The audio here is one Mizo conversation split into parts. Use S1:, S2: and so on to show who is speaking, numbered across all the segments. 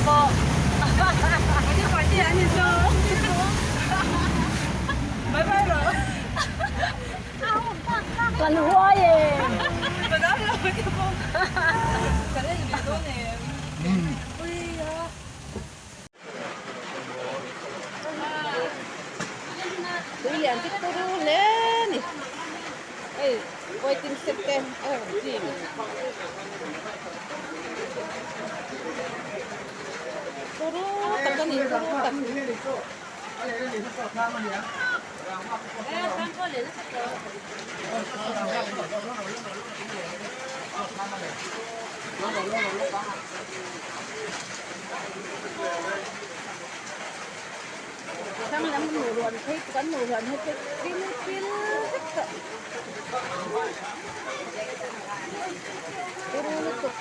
S1: pawh. Kan huai e.
S2: Tui lian chu turu hle ni. Hei waiting shed te a rawn chim. Turu tak a ni turu tak. Thlang lam hmuh ruan phei kan hmuh ruan hi chu thil pil vek tawh turu lutuk.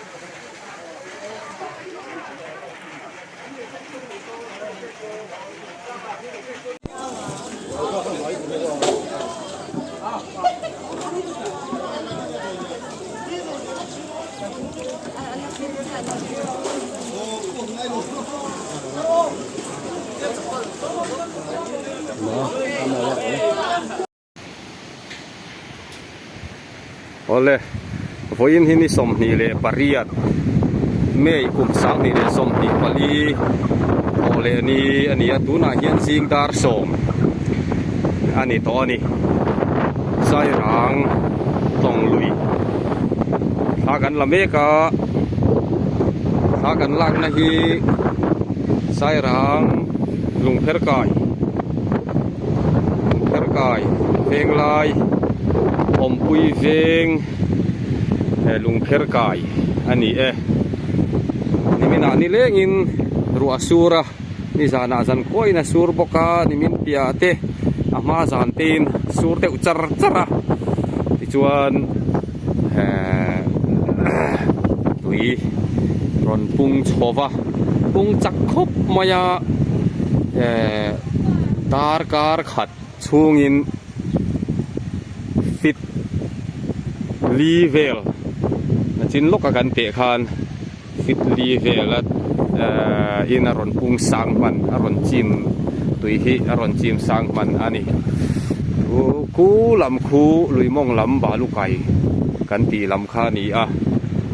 S3: Awle, vawiin hi ni 28 May kum 2024 thawh leh ni a ni a, tunah hian zing dar sawm a ni tawh a ni. Sairang tlawng lui thla kan la mek a, thla kan lakna hi Sairang lungpher kai lungpher kai veng lai awmpui veng lungpher kai a ni e. Niminah nilengin ruah a sur a. Nizanah zan khuain a sur bawk a, nimin piah te a hma zan tein sur deuh char char a, tichuan ehh tui rawn pung chho va, pung chak khawp mai a, ehh darkar khat chhungin fit li vel a chin lawk a kan teh khan. Fit li vel a in a rawn pung sang hman a rawn chim tui hi a rawn chim sang hman a ni. Khu lam khu lui mawng lam balu kai kan tih lam kha a ni a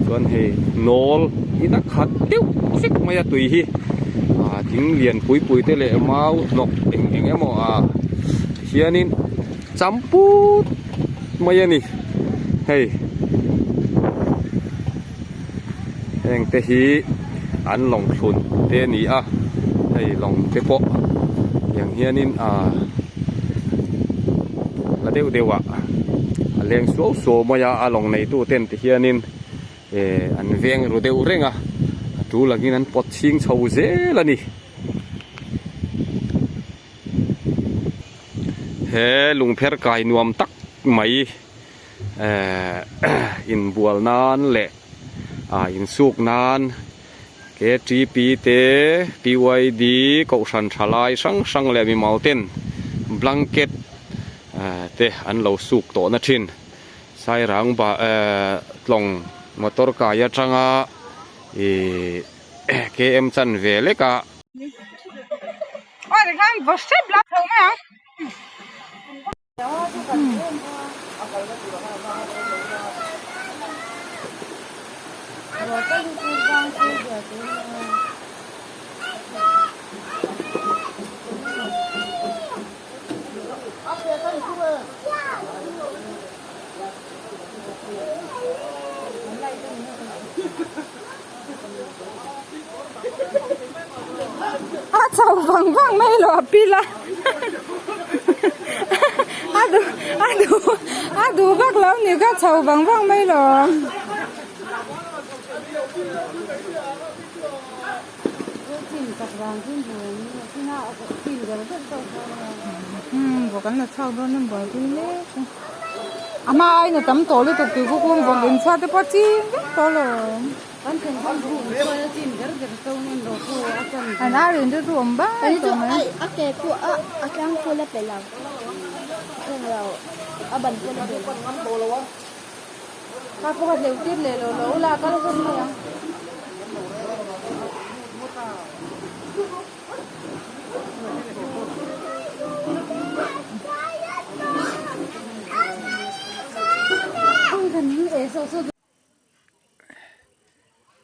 S3: chuan hei nawl in a khat deuh vek mai a tui hi ah thing lian pui pui te leh mau hnawk eng eng emaw ah hianin cham put mai a ni hei. Heng te hi an lawng thlun te a ni a hei lawng te pawh tiang hianin ah la deuh deuh ah a leng suau suau mai a a lawng nei tu ten ti hianin eh an veng ru deuh reng a a tul angin an pawt chhing chho zel a ni. He lungpher kai nuam tak mai. Ehh inbual nan leh ah insuk nan KTP te PYD kohhran tha lai hrang hrang leh mimal ten blanket eh te an lo suk tawh na thin Sairang bah eh tlawng motor kai atanga ih KM chan ve lek a.
S2: A chho vang vang mai lo a pil a a duh a duh a duh vak lo ni kha chho vang vang mai lo. Umm vawk an la chhuak dawn a buaipui mek a a hma aiin a tam tawh lutuk tih khu kung vawk inchhuat te pawh a ching vek tawh lo. An ar in te chu awm bai tawh mai. Kha pawh kha hleuh tir leh lo lo ula a kal hun mai ang.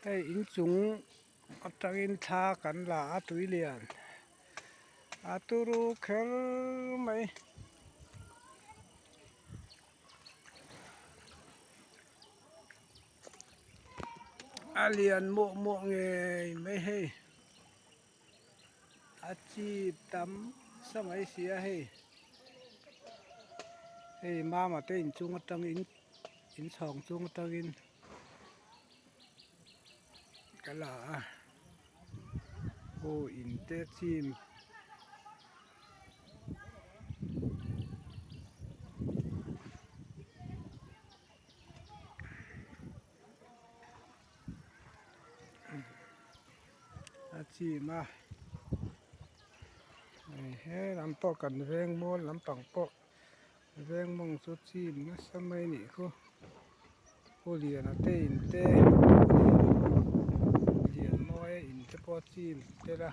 S1: Hei inchung atangin thla kan la a tui lian a turu kher mai. A lian muah muah ngei mai hei a chip tam sa mai si a hei hei mama te inchung atangin inchhawng chung atangin ka la a aw in te chim. A chim a hei he lam pawh kan veng mual lampang pawh veng mawng chu chim nasa mai a nih khu pu liana te in te lianmawia in te pawh a chim tel a.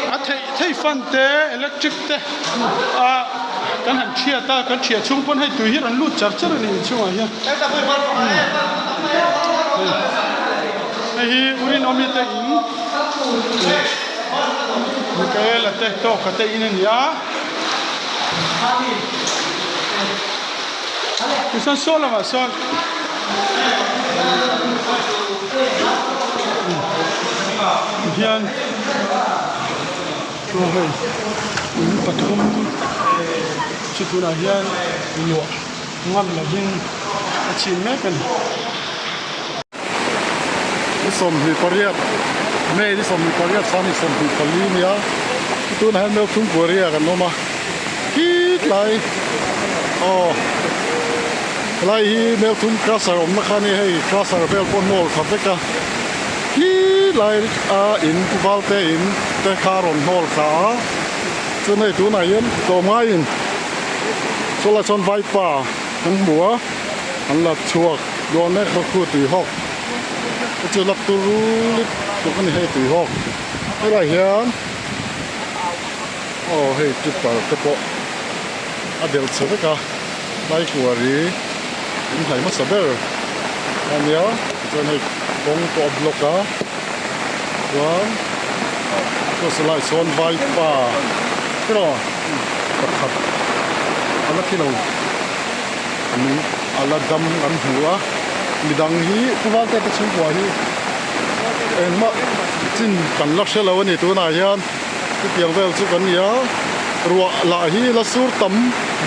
S4: A theih theih fan te electric te ah kan han thiat a kan thiah chhung pawn hei tui hi rawn lut char char a ni inchhungah hian hei hi Urinawmi te in Michaela te tawka te in a ni a tichuan saw lamah sawn hian chuan hei in pathum chu tunah hian luah ngam lovin a chhin mek a ni.
S5: Ni 28 May ni 28 sang ni 24 nia tunah hian Melthum Kuaria kan awm a khitlai aw helai hi Melthum Crusher awmna kha ania hei Crusher vel pawh hnawl kha vek a khilai a in pu valte in te kha a rawn hnawl kha a chuan hei tunah hian tlawmngaiin chawlai sawn vaipa kan hmu a an la chhuak. Dawn mek bawk khu tui hawk te chu lak tur lut tuk a ni hei tui hawk helai hian aw hei tipper te pawh a del chhe vek a tlai kuari in hnai hmasa ber a nia tichuan hei kawng pawh a block a chuan chuan lai sawn vaipa tiraw pakhat a la thi lo. A la dam kan hmu a, midang hi Pu Valte te chhungkua hi engmah chin kan la hre lo a ni tunah hian chutiang vel chu kan ni a, ruah lah hi la sur tam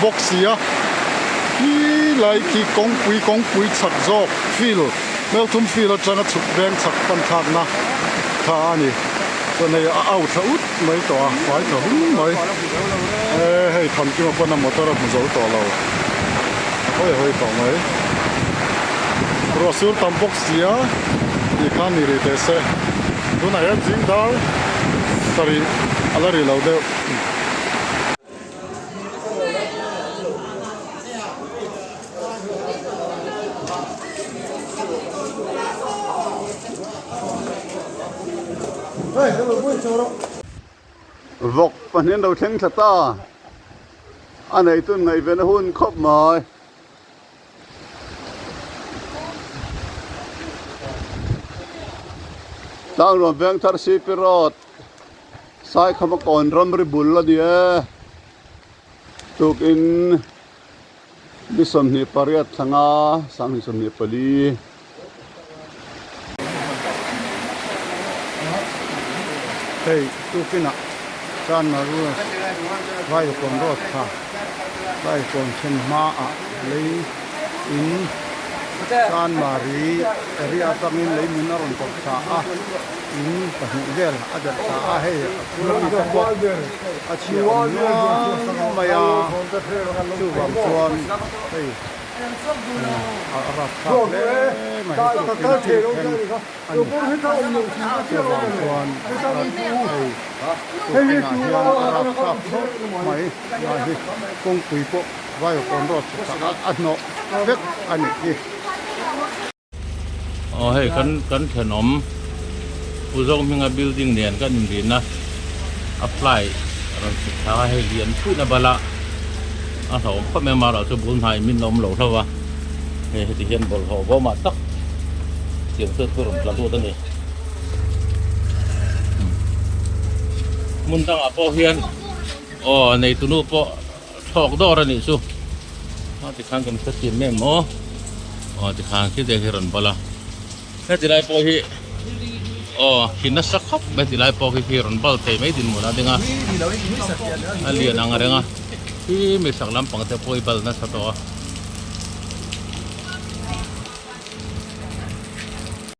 S5: bawk si a, khi lai khi kawngpui kawngpui chhak zawk field Melthum field atanga chhuk veng chhak pan thlakna kha a ni chuan hei a au thla ut mai tawh a fai tha hum mai e hei Thamkima pawn a motor a hmu zo tawh lo hawi hawi tawh mai ruah sur tam bawk sia tih khan ni rih teh se tunah hian zing dar sarih a la ri lo deuh. Vawk pahnih an lo thleng thla ta. A neitun ngaihven a hun khawp mai. Tlangruam Vengthar CP Road Saikhama kawn ramri bul a ni e. Tukin ni 28 thlanga 2024.
S6: Hei tukinah Chanmaru Vaivakawn road kha Vaivakawn thlen hmaah lei in Chanmari area atangin lei min a rawn kawp thla a, in pahnih vel a delh thla a, hei a phul mi te pawh a chhia awm nual mai a, chuvang chuan hei. A rapthlak hle mai tukin thil thleng a ni. Chuvang chuan hei tukinah hian a rapthlak khawp mai lai hi kawngpui pawh Vaiawkawn road chhukah a hnawh vek a nih hi.
S7: Aw hei kan kan thenawm Pu Zohminga building nen kan inrin a a fly rawn chhuk thlak a hei lian phuin a bal a a hlauhawm khawp mai a amaherawh chu bul hnai min la awm lo hlauh a hei heti hian bawlhhlawh bawmah tak tiang chu thu rawn tla lut a ni hmun dangah pawh hian aw neitunu pawh Thlawk dawr a nih chu a tikhan kan hre chian em maw aw tikhan khi te hi rawn bal a heti lai pawh hi aw khi nasa khawp mai ti lai pawh khi khi rawn bal thei mai dinhmun a ding a a lian ang reng a khi mi sak lampang te pawh hi bal nasa tawh a.